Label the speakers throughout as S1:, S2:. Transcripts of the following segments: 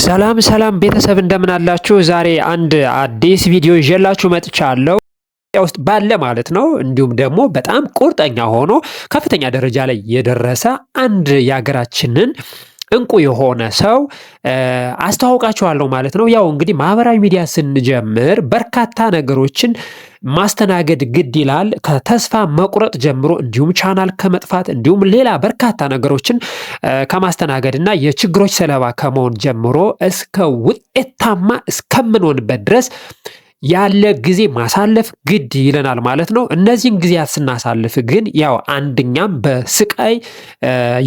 S1: ሰላም ሰላም ቤተሰብ፣ እንደምን አላችሁ? ዛሬ አንድ አዲስ ቪዲዮ ይዤላችሁ መጥቻለሁ። ኢትዮጵያ ውስጥ ባለ ማለት ነው። እንዲሁም ደግሞ በጣም ቁርጠኛ ሆኖ ከፍተኛ ደረጃ ላይ የደረሰ አንድ የሀገራችንን እንቁ የሆነ ሰው አስተዋውቃችኋለሁ ማለት ነው። ያው እንግዲህ ማህበራዊ ሚዲያ ስንጀምር በርካታ ነገሮችን ማስተናገድ ግድ ይላል። ከተስፋ መቁረጥ ጀምሮ እንዲሁም ቻናል ከመጥፋት እንዲሁም ሌላ በርካታ ነገሮችን ከማስተናገድ እና የችግሮች ሰለባ ከመሆን ጀምሮ እስከ ውጤታማ እስከምንሆንበት ድረስ ያለ ጊዜ ማሳለፍ ግድ ይለናል ማለት ነው። እነዚህን ጊዜያት ስናሳልፍ ግን ያው አንደኛም በስቃይ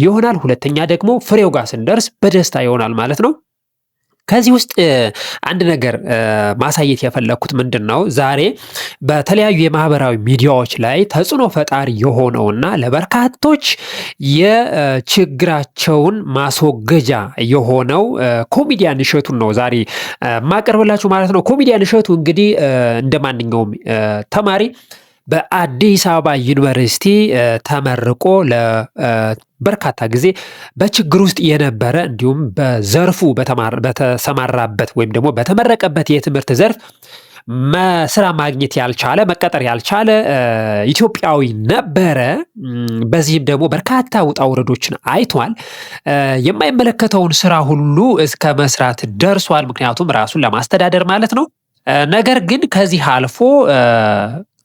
S1: ይሆናል፣ ሁለተኛ ደግሞ ፍሬው ጋር ስንደርስ በደስታ ይሆናል ማለት ነው። ከዚህ ውስጥ አንድ ነገር ማሳየት የፈለግኩት ምንድን ነው፣ ዛሬ በተለያዩ የማህበራዊ ሚዲያዎች ላይ ተጽዕኖ ፈጣሪ የሆነውና ለበርካቶች የችግራቸውን ማስወገጃ የሆነው ኮሚዲያን እሸቱን ነው ዛሬ ማቀርብላችሁ ማለት ነው። ኮሚዲያን እሸቱ እንግዲህ እንደ ማንኛውም ተማሪ በአዲስ አበባ ዩኒቨርሲቲ ተመርቆ ለበርካታ ጊዜ በችግር ውስጥ የነበረ፣ እንዲሁም በዘርፉ በተሰማራበት ወይም ደግሞ በተመረቀበት የትምህርት ዘርፍ ስራ ማግኘት ያልቻለ፣ መቀጠር ያልቻለ ኢትዮጵያዊ ነበረ። በዚህም ደግሞ በርካታ ውጣ ውረዶችን አይቷል። የማይመለከተውን ስራ ሁሉ እስከ መስራት ደርሷል። ምክንያቱም ራሱን ለማስተዳደር ማለት ነው። ነገር ግን ከዚህ አልፎ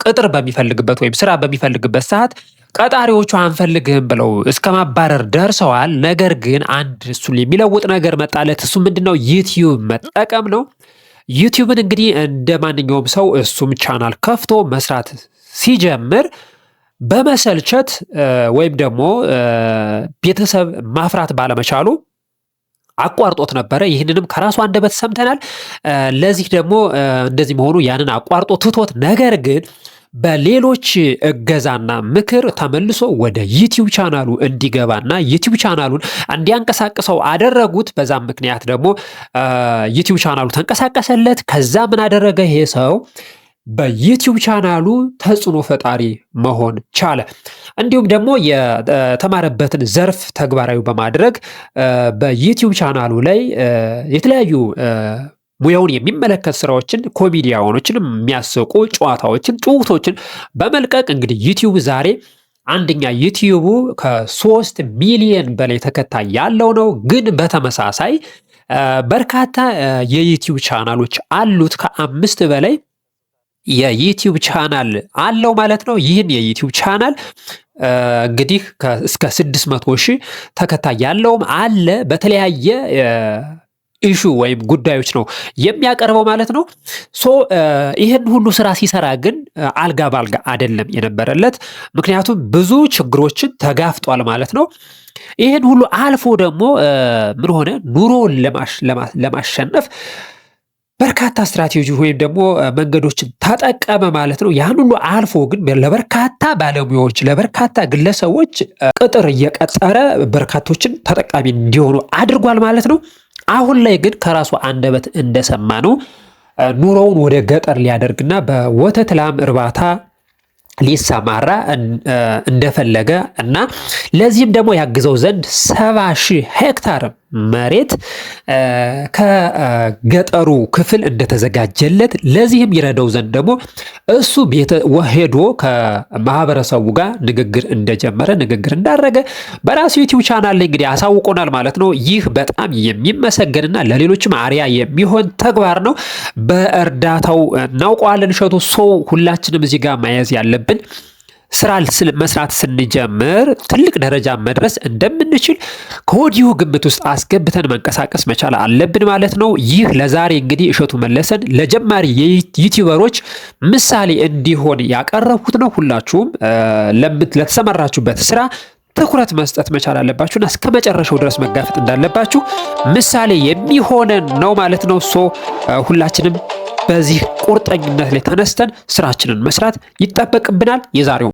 S1: ቅጥር በሚፈልግበት ወይም ስራ በሚፈልግበት ሰዓት ቀጣሪዎቹ አንፈልግህም ብለው እስከ ማባረር ደርሰዋል። ነገር ግን አንድ እሱን የሚለውጥ ነገር መጣለት። እሱ ምንድነው? ዩቲዩብ መጠቀም ነው። ዩቲዩብን እንግዲህ እንደ ማንኛውም ሰው እሱም ቻናል ከፍቶ መስራት ሲጀምር በመሰልቸት ወይም ደግሞ ቤተሰብ ማፍራት ባለመቻሉ አቋርጦት ነበረ። ይህንንም ከራሱ አንደበት ሰምተናል። ለዚህ ደግሞ እንደዚህ መሆኑ ያንን አቋርጦ ትቶት ነገር ግን በሌሎች እገዛና ምክር ተመልሶ ወደ ዩቲዩብ ቻናሉ እንዲገባና ዩቲዩብ ቻናሉን እንዲያንቀሳቅሰው አደረጉት። በዛም ምክንያት ደግሞ ዩቲዩብ ቻናሉ ተንቀሳቀሰለት። ከዛ ምን አደረገ ይሄ ሰው? በዩቲዩብ ቻናሉ ተጽዕኖ ፈጣሪ መሆን ቻለ። እንዲሁም ደግሞ የተማረበትን ዘርፍ ተግባራዊ በማድረግ በዩቲዩብ ቻናሉ ላይ የተለያዩ ሙያውን የሚመለከት ስራዎችን፣ ኮሜዲያኖችን የሚያስቁ ጨዋታዎችን፣ ጭውውቶችን በመልቀቅ እንግዲህ ዩቲዩብ ዛሬ አንደኛ ዩቲዩቡ ከ3 ሚሊየን በላይ ተከታይ ያለው ነው። ግን በተመሳሳይ በርካታ የዩቲዩብ ቻናሎች አሉት፣ ከአምስት በላይ የዩቲዩብ ቻናል አለው ማለት ነው። ይህን የዩቲዩብ ቻናል እንግዲህ እስከ 600,000 ተከታይ ያለውም አለ። በተለያየ issue ወይም ጉዳዮች ነው የሚያቀርበው ማለት ነው። So ይህን ሁሉ ስራ ሲሰራ ግን አልጋ ባልጋ አይደለም የነበረለት። ምክንያቱም ብዙ ችግሮችን ተጋፍጧል ማለት ነው። ይህን ሁሉ አልፎ ደግሞ ምን ሆነ? ኑሮውን ለማሸነፍ በርካታ ስትራቴጂ ወይም ደግሞ መንገዶችን ተጠቀመ ማለት ነው። ያን ሁሉ አልፎ ግን ለበርካታ ባለሙያዎች፣ ለበርካታ ግለሰቦች ቅጥር እየቀጠረ በርካቶችን ተጠቃሚ እንዲሆኑ አድርጓል ማለት ነው። አሁን ላይ ግን ከራሱ አንደበት እንደሰማነው ኑሮውን ወደ ገጠር ሊያደርግና በወተት ላም እርባታ ሊሰማራ እንደፈለገ እና ለዚህም ደግሞ ያግዘው ዘንድ 70,000 ሄክታር መሬት ከገጠሩ ክፍል እንደተዘጋጀለት፣ ለዚህም ይረዳው ዘንድ ደግሞ እሱ ሄዶ ከማህበረሰቡ ጋር ንግግር እንደጀመረ፣ ንግግር እንዳደረገ በራሱ ዩቲዩብ ቻናል ላይ እንግዲህ አሳውቆናል ማለት ነው። ይህ በጣም የሚመሰገንና ለሌሎችም አርአያ የሚሆን ተግባር ነው። በእርዳታው እናውቀዋለን እሸቱ። So ሁላችንም እዚህ ጋር መያዝ ያለብን ስራ መስራት ስንጀምር ትልቅ ደረጃ መድረስ እንደምንችል ከወዲሁ ግምት ውስጥ አስገብተን መንቀሳቀስ መቻል አለብን ማለት ነው። ይህ ለዛሬ እንግዲህ እሸቱ መለሰን ለጀማሪ የዩቲዩበሮች ምሳሌ እንዲሆን ያቀረብኩት ነው። ሁላችሁም ለተሰማራችሁበት ስራ ትኩረት መስጠት መቻል አለባችሁና እስከ መጨረሻው ድረስ መጋፈጥ እንዳለባችሁ ምሳሌ የሚሆነን ነው ማለት ነው። So ሁላችንም በዚህ ቁርጠኝነት ላይ ተነስተን ስራችንን መስራት ይጠበቅብናል። የዛሬው